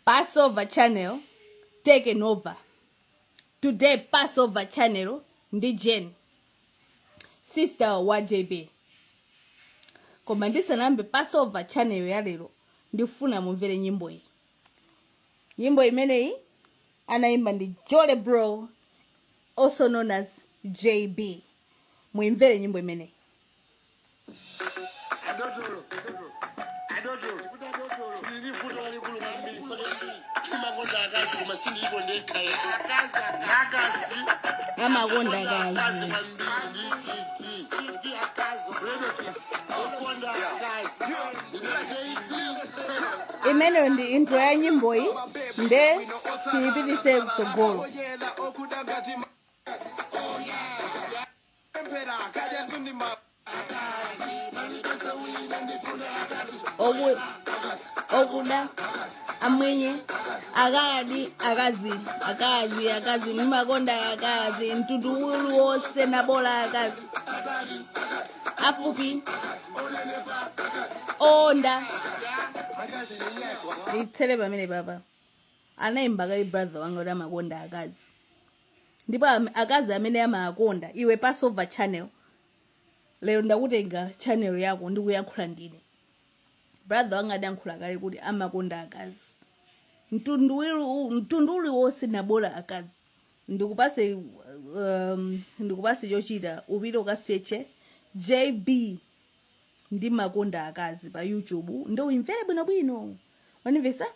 Passover channel taken over today. Passover channel ndi Jane, sister wa JB. Koma ndisanayambe Passover channel ya lero, ndifuna mumvere nyimbo iyi. Nyimbo imeneyi anayimba ndi Jole Bro, also known as JB. Muimvere nyimbo imeneyi. Adotolo, adotolo, ndili vuto lalikulu kwambiri. Ndimakonda akazi, koma sindilipo ndekha. Akazi, Amakonda akazi. Kwambiri ndi okonda akazi. Imeneyo ndi intro ya nyimboyi, nde tiyipitise kutsogolo. Okuda, amwenye, akadi, akazi, akazi, akazi, ndimakonda akazi, mtundu uliwonse nabola akazi, afupi, onda. Itsere pamene papa anayimba kale brother wanga kuti amakonda akazi, ndipo akazi amene amakonda iwe. Passover channel, lero ndakutenga channel yako ndikuyankhula ndine. Brother wanga adayankhula kale kuti amakonda akazi, mtundu uliwonse nabola akazi. Ndikupase chochita, upite ukasearche "JB ndimakonda akazi" pa YouTube ndi uimvere bwinobwino. Wanimvesa?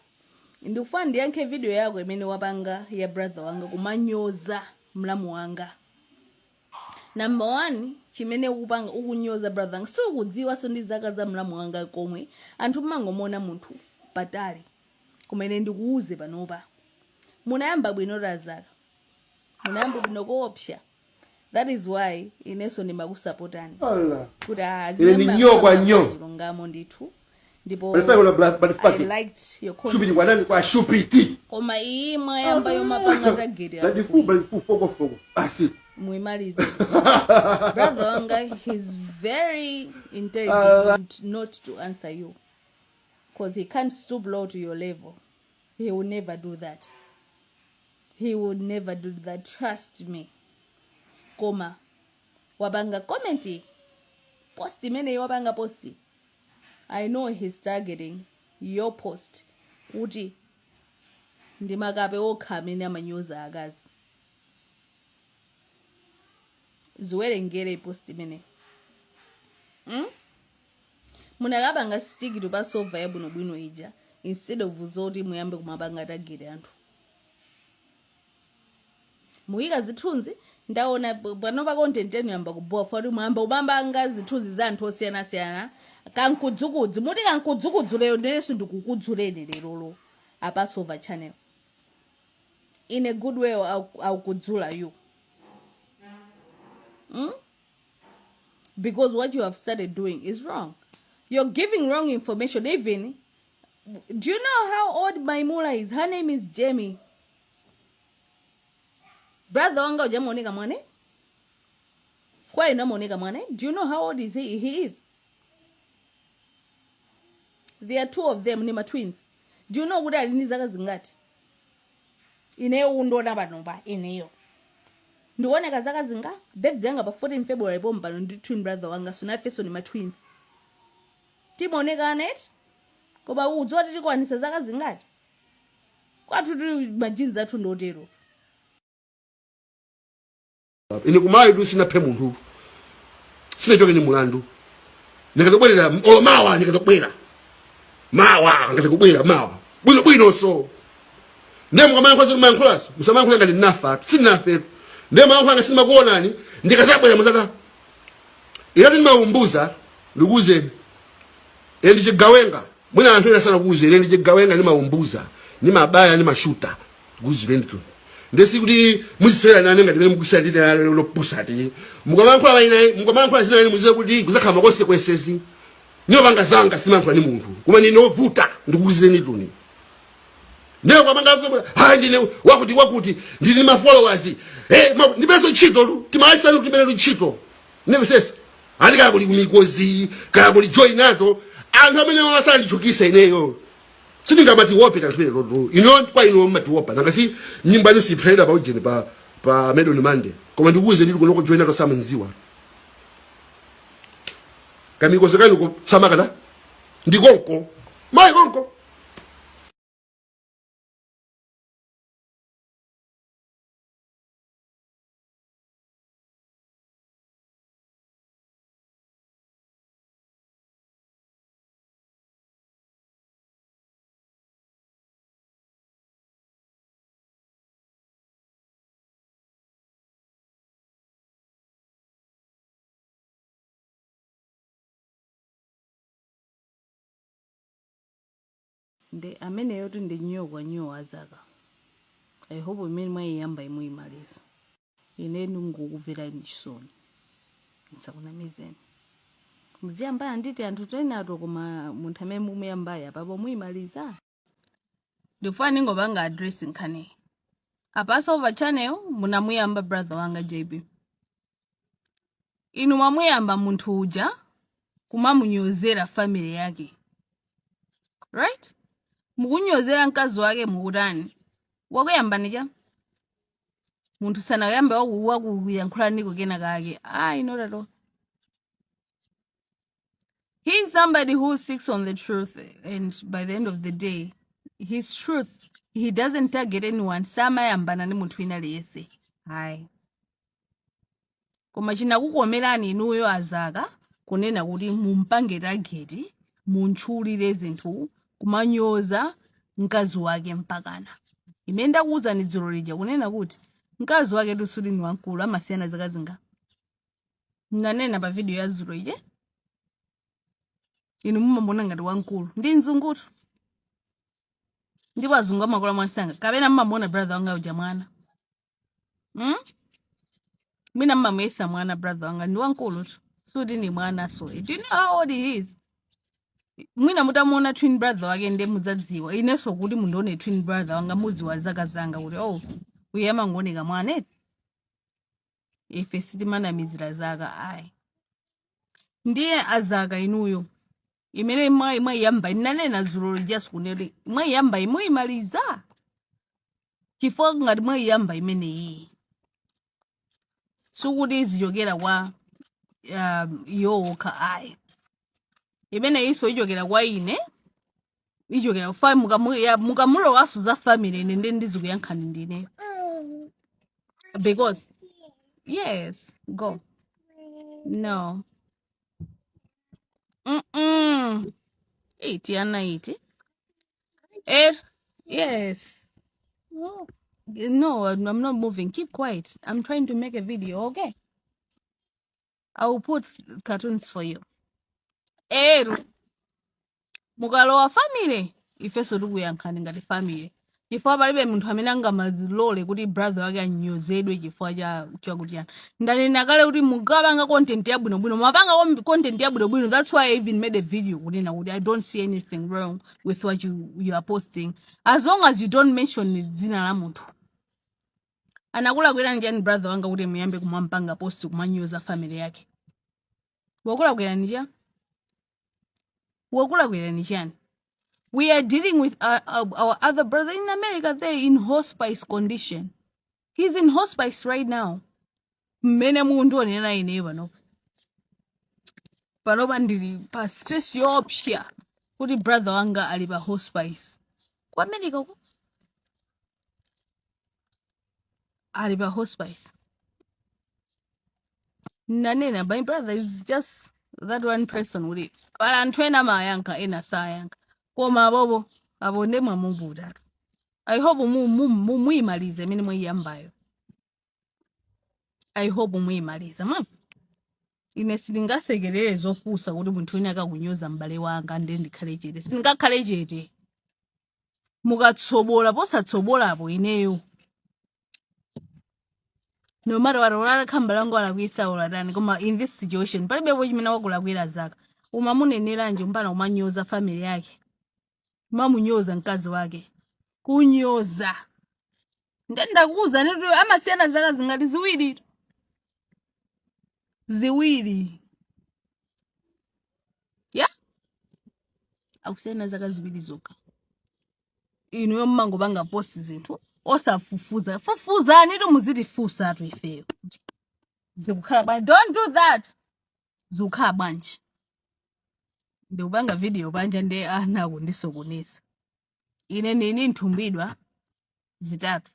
Ndikufuna ndiyankhe video yako imene wapanga ya brother wanga kumanyoza mlamu wanga. Number one, chimene ukupanga, ukunyoza brother wanga, sukudziwanso ndi zaka za mlamu wanga komwe. Anthu mmangomona munthu patali, koma ine ndikuuze panopa, munayamba bwino razaka, munayamba bwino koopsa. That is why inenso ndimakusapotani Allah. kuti Ine ndi nyo kwa nyo. Chilungamo ndithu, ndipo But if I go black, but fuck I it. liked your Shupiti content. kwa nani kwa shupiti. Koma iyi mwayamba yomapanga target Bloody fool, bloody fool, foko foko. Basi. Muimalize. Brother wanga, he's very intelligent not to answer you, because he can't stoop low to your level. He will never do that. He will never do that, trust me. Koma wapanga comment post imene wapanga post, I know he's targeting your post kuti ndi makape okha amene amanyoza akazi. Ziwerengere post imene, Munakapanga stick to Passover yabwinobwino ija instead of zoti muyambe kumapanga target anthu, muyika zithunzi. Ndaona pano pa content yanu yamba kubowa foti mwamba umambanga zithunzi za anthu osiyanasiyana. Kankudzukudzu, muti kankudzukudzu lero ndenso ndikukudzuleni lerolo a Passover channel. In a good way, I'll kudzula you, Because what you have started doing is wrong. You're giving wrong information. Even, do you know how old Maimuna is? Her name is Jamie. Brother wanga ujamuoneka mwane kwa inamuoneka mwane. Do you know how old is he? He is, there are two of them, ni ma twins. Do you know kuti ali ndi zaka zingati? Ineyo undiona panopa, ineyo ndikuoneka zaka zinga? Birthday yanga pa 14 February pompano ndi twin brother wanga, so nafenso ni ma twins, timaonekana eti. Koma udziwa kuti tikwanisa zaka zingati? Kwathu tili ma genes athu ndotero. Ine kumalawi tu sinaphe munthu, sinachoke ni mulandu. Ndikatobwerera olo mawa, ndikatobwera mawa, ngati mawa bwino bwino. So ndiye mukamayankhula zoti mayankhulazo, musamayankhule ngati ndinafa. Sindinafe. Ndiye mayankhula ngati sindimakuonani. Ndikazabwera muzata ilati ndimaumbuza. Ndikuwuzeni, ine ndichigawenga. Mwina anthu ena sanakuwuze, ine ndichigawenga, ndimaumbuza, ndimabaya, ndimashuta. Ndikuwuzireni tu, ndesi kuti muzisewera nane ngati mene mukusera ndine lopusa ti. Mukamayankhula vaina, mukamayankhula zina ine muziwe kuti kuzakhala ma consequences. Niyo zanga, simayankhula ni munthu, koma ndine wovuta. Ndikuwuzireni tuni, ndiye kwamanga hayi, ndine wakuti wakuti, ndili ma followers. Eh, ndipenso ntchito tu, timaisanu kuti ndimene ntchito nevesesa ati kaya kuli kumikozi, kaya kuli joy nato. Anthu amene wasandichukisa ineyo. Sitingamatiwope kanthu lero ino kwa ino matiwopa nanga si nyimbo anu siphera pa ujeni pa Medon Monday. Koma ndikuuze ndili kunoko joina to samanziwa kamikozo kanu kusamakata ndikonko mayi konko. Ndi ameneyotu ndi nyowa nyowa zaka. I hope imene mwayiyamba imuyimaliza. Ine ndingokumverani chisoni, ndisakunamizeni. Muziyambana nditi anthu tenato, koma munthu amene mumuyambayo apapo muyimaliza. Ndifuna ndingopanga address nkhaniyi. Apa Silver Channel munamuyamba brother wanga JB. Inu mwamuyamba munthu uja kumamunyozera family yake, right? Mukunyozera mkazi wake, mukutani? Wakuyambani cha munthu sanayambe wakuyankhula niko kena kake. Ayi, not at all. He's somebody who seeks on the truth, and by the end of the day, his truth, he doesn't target anyone. Samayambana ndi munthu wina aliyense, hayi. Koma chinakukomerani inuyo azaka kunena kuti mumpange target, muntchulire zinthu, kumanyoza mkazi wake mpakana imene ndakuwuzani dzulo lija kunena kuti mkazi wake tusuli ni wamkulu, amasiyana zaka zinga. Ndanena pa video ya dzulo ije. Inu mumamona ngati wamkulu ndi mzungutu, ndipo azungu amakula mwansanga. Kapena mumamona brother wanga uja mwana, Mwina mmamuyesa mwana. Brother wanga ndi wamkulu tu, suti ni mwana. So do you know how old he is? Mwina mutamuona twin brother wake ndiye mudzadziwa. Inenso kuti mundione twin brother wanga mudziwa zaka zanga kuti oh, uyu amangooneka mwana eti. Ife sitimanamizira zaka, ayi. Ndiye azaka inuyo imene mwayiyamba, inanena dzulo lija kunena mwayiyamba imuyimaliza, chifukwa ngati mwayiyamba imeneyi sikuti izichokera kwa iwo okha, ayi. Imeneyinso ichokera kwa ine, ichokera fa mukamulowaso za family, ine ndi ndizikuyankhani ndine, because yes, go, no. Iti ana iti yes, no, I'm not moving. Keep quiet, I'm trying to make a video. Okay, I will put cartoons for you. Eru mukalowa family, ifenso tikuyankhani ngati family, chifukwa palibe munthu amene angamazilole kuti brother wake anyozedwe chifukwa cha chakuti yani. Ndanena kale kuti mukapanga content yabwinobwino, mapanga content yabwinobwino. That's why I even made a video kunena kuti I don't see anything wrong with what you are posting, as long as you don't mention dzina la munthu. Anakulakwirani chani brother wanga kuti muyambe kumampanga post kumanyoza family yake? Wakulakwirani chani? Wakulakwirani chani? We are dealing with our other brother in America there in hospice condition. He's in hospice right now. Mmene mukundionera ineyo panopa, panopa ndili pa stress yoopsa kuti brother wanga ali pa hospice ku America ku, ali pa hospice. Nanena my brother is just that one person kuti pala anthu ena amayankha, ena sayankha, koma apopo apo nde mwamuputatu. I hope muyimalize imene mwayiyambayo. I hope muyimaliza. Mwamva, ine sindingasekerere zopusa kuti munthu wina akakunyoza m'bale wanga ndiye ndikhale chete. Sindingakhale chete. Mukatsobola posatsobolapo, ineyo no matter what, ulala m'bale wangu alakwisa ulatani, koma in this situation palibepo chimene wakulakwira zaka. Umamuneneranji mpana umanyoza family yake, umamunyoza mkazi wake, kunyoza? Nde ndakuuza niti amasiyana zaka zingati? Ziwiri, ziwiri ya, akusiyana zaka 2 zokha. Inuyo mmangopanga post zinthu osafufuza. Fufuzani tu, muzitifunsatu ifeyo kuti zikukhala bwanji. Don't do that. Zikukhala bwanji? Ndikupanga video panja ndi ana akundisokoneza. Ine ndili nthumbidwa zitatu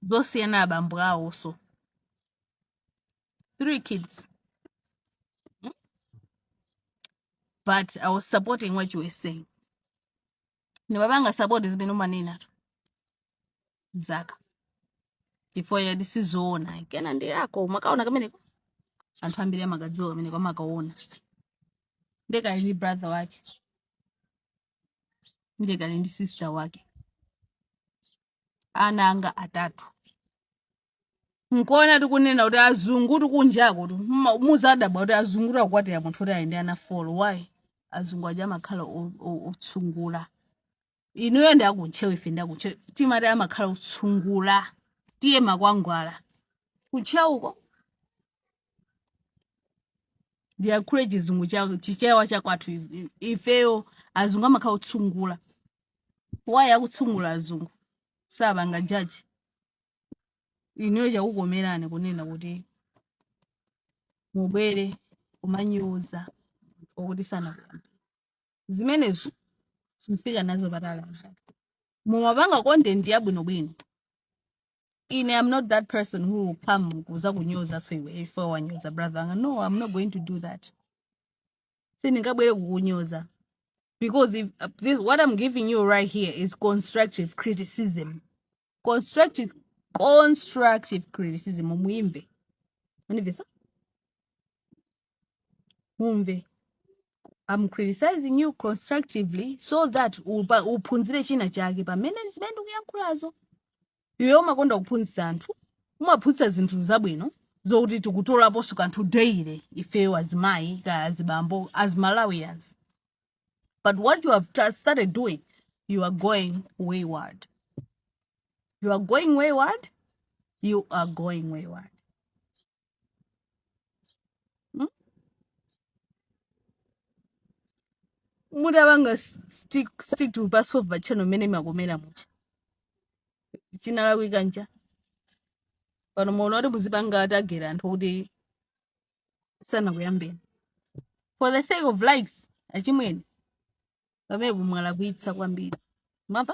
zosiyana abambo awonso, three kids, but I was supporting what you were saying. Ndimapanga support zimene umanena tu zaka chifukwa chati sizoona kena ndi ako umakaona kameneko anthu ambiri amakadziwa kameneko amakaona ndekali ndi brother wake ndekali ndi sister wake ana anga atatu. Nkuona tikunena kuti azungu tikunjako tu muzadabwa kuti azungu takukwatira munthu kuti ali ndi ana four. Why? Azungu aja amakhala otsungula. Inuyo ndi akuntchewu, ife ndi akuntchewu, timati amakhala otsungula. Tiye makwangwala kuntchewuko. Ndiyankhule chizungu cha Chichewa chakwathu. Ifeyo azungu amakhala otsungula. Why akutsungula azungu? Sapanga jaji. Inuyo chakukomerani kunena kuti mubwere kumanyoza okuti sanakuyambe zimenezo, simfika nazo patali anzanu. Mumapanga content yabwinobwino. Ine I'm not that person who will come kuza kunyoza. So iwe ife wanyoza brother anga. No, I'm not going to do that. Sindingabwere kukunyoza because if this what I'm giving you right here is constructive criticism, constructive criticism. Muimve, mundimvesa, mumve. I'm criticizing you constructively so that uphunzire china chake pamene zimene ndikuyankhulazo. Iwe umakonda kuphunzitsa anthu, umaphunzitsa zinthu zabwino zokuti tikutolaponso kanthu daily ifeyo azimayi kaya azibambo as Malawians. But what you have just started doing, you are going wayward. You are going wayward. You are going wayward. Mutapanga stick to Passover channel mmene imakomera mucha chinalakwika ncha pano muona kuti muzipanga target anthu kuti sanakuyambeni for the sake of likes. Achimwene, pamene mwalakwitsa kwambiri, mwamva?